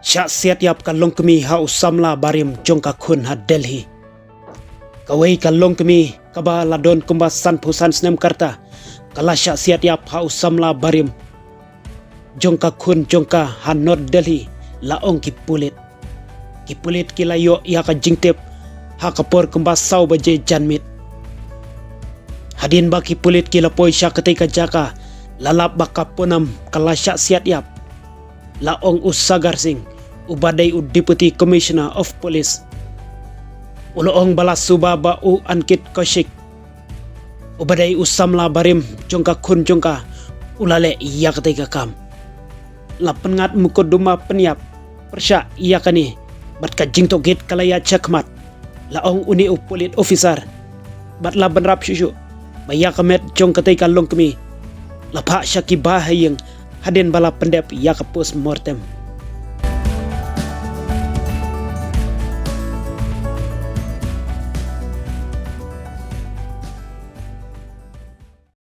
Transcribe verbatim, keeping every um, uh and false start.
Shah siat ïap ka longkmie ha u samla barim jong ka khun ha Delhi. Kawei ka longkmie kaba la don kumba sanphew san snem ka rta, ka la shah siat ïap ha u samla barim jong ka khun jong ka ha North Delhi, la ong ki pulit. Ki pulit ki la ïoh ïa ka jingtip ha ka por kumba saw baje janmiet. Hadien ba ki pulit ki la poi sha katei ka jaka, la lap ba ka Poonam ka la shah siat ïap, la ong u Sagar Singh, uba dei u Deputy Commissioner of Police. U la ong ba la suba ba u Ankit Kaushik, uba dei u samla barim jong ka khun jong ka, u la leh ïa katei ka kam. La pynngat mukotduma pynïap pyrshah ïa kane, bad ka jingtohkit ka la ïaid shakhmat, la ong une u pulit officer. Bad la bynrap shuh shuh ba ïa ka met jong katei ka longkmie la phah sha ki bahaïing hadien ba la pyndep ïa ka post mortem.